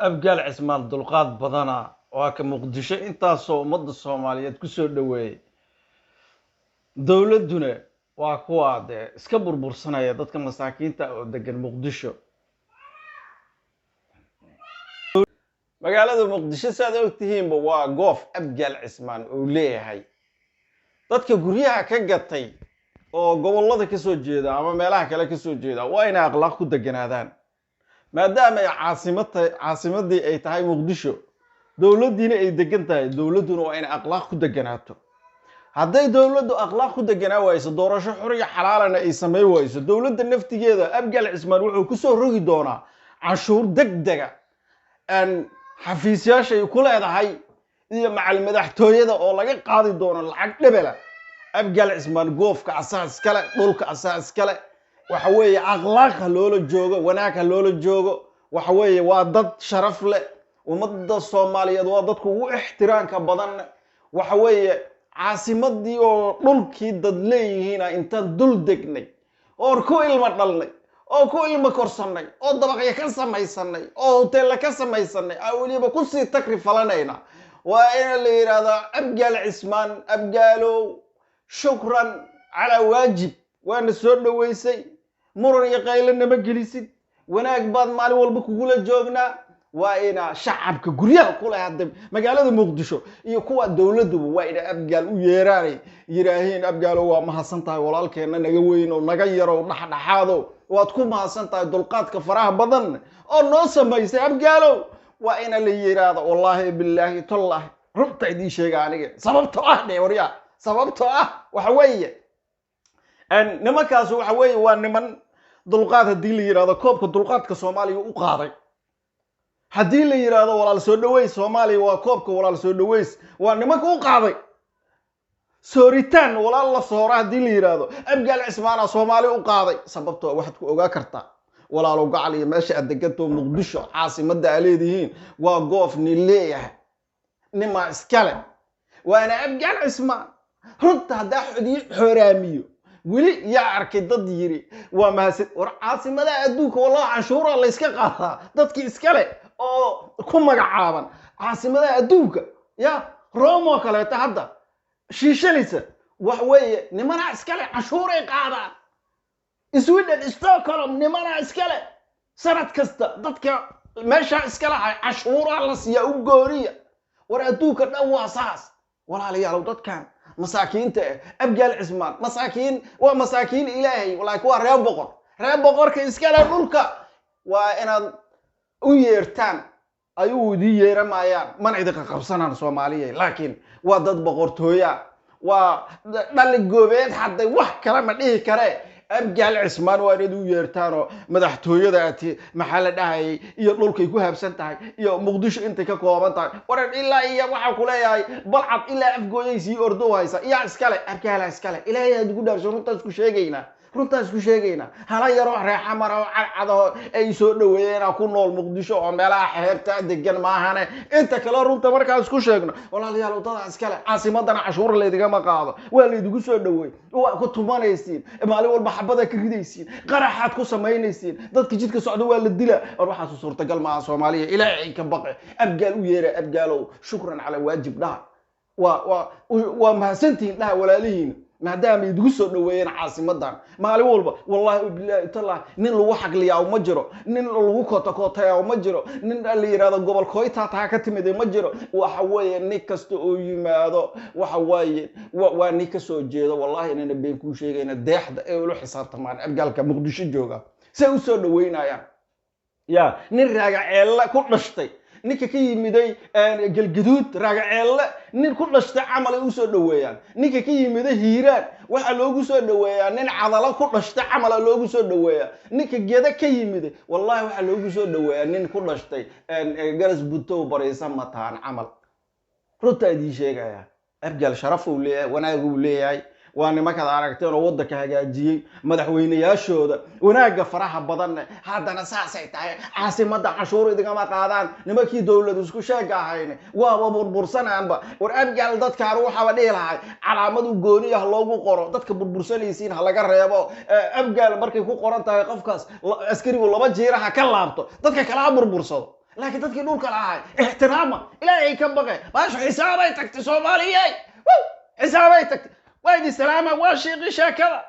Abgaal Cismaan dulqaad badana, waa ka Muqdisho intaasoo ummadda Soomaaliyeed ku soo dhoweeyey. Dowladduna waa kuwaa dee iska burbursanaya dadka masaakiinta oo degan Muqdisho, magaalada Muqdisho. Saad ogtihiinba, waa goof Abgaal Cismaan uu leeyahay. Dadka guryaha ka gatay oo gobollada ka soo jeeda ama meelaha kale ka soo jeeda waa inay akhlaaq ku deganaadaan, maadaama ay caasimad tahay, caasimadii ay tahay Muqdisho, dowladdiina ay degan tahay. Dowladduna waa inay akhlaaq ku deganaato. Hadday dowladdu akhlaaq ku deganaa wayso, doorasho xor iyo xalaalana ay samayn wayso, dowladda naftigeeda Abgaal Cismaan wuxuu kusoo rogi doonaa canshuur deg dega xafiisyaashay ku leedahay iyo macal madaxtooyada oo laga qaadi doono lacag dhebela. Abgaal Cismaan goofka asaa iskale, dhulka asaa iskale. Waxa weeye, akhlaaq ha loola joogo, wanaag ha loola joogo. Waxa weeye, waa dad sharaf leh. Ummadda Soomaaliyeed waa dadku ugu ixtiraamka badan. Waxa weeye, caasimadii oo dhulkii dad leeyihiina intaan dul degnay oon ku ilmo dhalnay oo ku ilmo korsannay oo dabaqyo ka samaysanay oo hoteella ka samaysanay aa weliba kusii takri falanayna. Waa in la yidhaahdaa Abgaal Cismaan, Abgaalow, shukran calaa waajib, waana soo dhoweysay, muran iyo qaylo nama gelisid, wanaag baad maalin walba kugula joognaa. Waa ina shacabka guryaha kule hadda magaalada Muqdisho iyo kuwa dowladduba waa ina Abgaal u yeeraanay yidhaaheen: "Abgaalo, waa mahadsan tahay, walaalkeenna naga weyn oo naga yarow dhexdhexaado, waad ku mahadsan tahay dulqaadka faraha badan oo noo samaysay." Abgaalow, waa ina la yidhaahdo. Wallaahi, bilaahi, tallaahi, runta idiin sheega aniga. Sababtoo ah dhe waryaa, sababtoo ah waxa weeye, nimankaas waxa weeye waa niman dulqaad. Haddii la yidhahdo koobka dulqaadka Soomaaliya u qaaday, haddii la yidhaahdo walaal soo dhaweys Soomaaliya, waa koobka walaal soo dhaweys, waa nimanka u qaaday. Sooritaan walaal la soora haddii la yidhaahdo, Abgaal Cismaana Soomaali u qaaday. Sababtoo waxaad ku ogaa kartaa, walaalow gacal, iyo meesha aad deganto Muqdisho caasimadda aa leedihiin waa goof nin leeyahay, nimaa iskale, waana Abgaal Cismaan. Runta haddaa xodiyo xooraamiyo, weli yaa arkay dad yiri waa mahadsan? War caasimadaha adduunka, wallahi, canshuuraa layska qaadaa dadkii iskale oo ku magacaaban caasimadaha adduunka. Ya Rome oo kaleeto hadda shiishanaysa, wax weeye nimanaa iskale, canshuuray qaadaan. Sweden, Stockholm, nimanaa iskale. Sanad kasta dadka meeshaa iskale hay canshuuraa la siiyaa u gooriya. War adduunka dhan waa saas, walaalayaalow. Dadkan masaakiinta ah, Abgaal Cismaan masaakiin waa masaakiin Ilaahay, laakiin waa reer boqor. Reer boqorka iskale dhulka waa inaad u yeertaan. Ayuu idiin yeeramayaan, mana idinka qabsanaan Soomaaliya, laakiin waa dad boqortooya, waa dhali goobeed. Hadday wax kale ma dhihi karee, Abgaal Cismaan waa inaad u yeertaanoo madaxtooyada ati maxaa la dhahayay iyo dhulkay ku habsan tahay iyo Muqdisho intay ka kooban tahay. Waran ilaa iyo waxaan ku leeyahay Balcad ilaa Afgooyay sii ordo haysa, yaa iskale? Abgaala iskale. Ilaahay aad ugu dhaarso, runtaas ku sheegaynaa, runtaas ku sheegaynaa. Hala yaroo reexa mara oo cadcadaho ay soo dhaweeyeen ku nool Muqdisho oo meelaha xeebta degan maahane, inta kale runta markaas ku sheegno, walaalayaal, wadada iskale. Caasimadana cashuur laydigama qaado, waa laydigu soo dhaweey, waa ku tumanaysiin, maalin walba xabada ka ridaysiin, qaraxaad ku samaynaysiin, dadka jidka socda waa la dilaa. War waxaasu suurtagal maaha. Soomaaliya Ilaahay ka baqe, Abgaal u yeera, "Abgaalow, shukran calaa waajib" dhaha, waa mahadsantihiin dhaha walaalihiin, maadaama idigu soo dhaweeyeen caasimadan maalin walba. Wallahi, bilahi, tallahi, nin lagu xaqliyaa ma jiro, nin lagu kootokootayaa ma jiro, nin la yidhahdo gobol koytaa taa ka timid ma jiro. Waxa weeye, nin kasta oo yimaado waxa waaye waa nin ka soo jeedo. Wallahi inayna been kuu sheegayna, deexda ay ula xisaabtamaan Abgaalka Muqdisho jooga say u soo dhaweynayaan. Ya nin Raagaceelle ku dhashtay, ninka ka yimiday Galgaduud, Raagaceelle nin ku dhashtay camal ay usoo dhaweeyaan. Ninka ka yimiday Hiiraan waxaa loogu soo dhaweeyaa nin Cadalo ku dhashtay camala loogu soo dhaweeyaa. Ninka Geda ka yimiday, wallahi, waxaa loogu soo dhaweeyaa nin ku dhashtay Garas Butow Bariisa Mataan camal. Runtaa idiin sheegaya, Abgaal sharaf uu leeyahay, wanaag uu leeyahay. Waa nimankaad aragteen oo waddanka hagaajiyey, madaxweynayaashooda wanaagga faraha badanne. Haddana saasay tahay, caasimadda canshuur idigama qaadaan nimankii dowlad isku sheega ahayne, waaba burbursanaanba. War Abgaal dadkaan waxaaba dhihi lahay calaamadu gooni ah loogu qoro, dadka burbursanaysiin ha laga reebo. Abgaal markay ku qoran tahay qofkaas, askarigu laba jiira ha ka laabto, dadka kale ha burbursado. Laakiin dadkii dhulka lahaa ixtiraama, Ilaahay ka baqe. Baashu xisaabay tagtay, Soomaaliyey, xisaabay tagtay. Waa idin salaama, waa shiiqi sheekada.